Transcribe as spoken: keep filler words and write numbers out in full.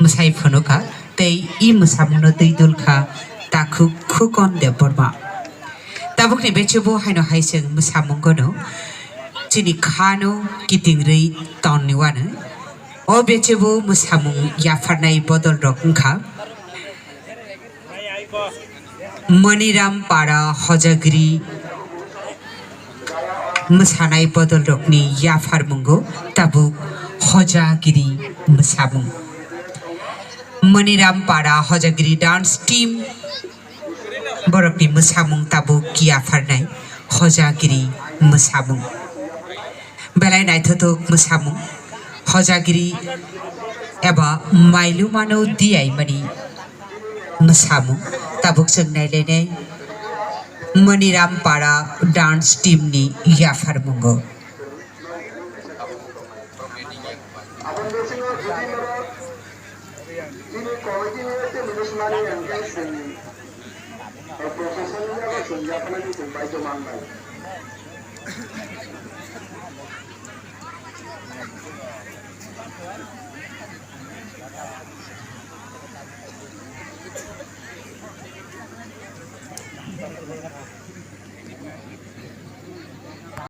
mwsai phunukha tei i mwsamungno twi dulkha takhuk Khukon Debbarma. Tabukni bechubo haino hai chwng mwsamungono chini khano kitingrwi tonni wano. O bechubo mwsamung yapharnai bodolrok wngkha Maniram Para Hojagiri mwsanai bodolrokni yapharmungo tabuk Hojagiri mwsamung. Maniram Para Hojagiri dance team borokni mwsamung tabuk yapharnai Hojagiri mwsamung. Belai naithothok mwsamung, Hojagiri eba mailumano diyaimani mwsamung tabuk chwng nailainai Maniram Para dance team ni yapharmungo.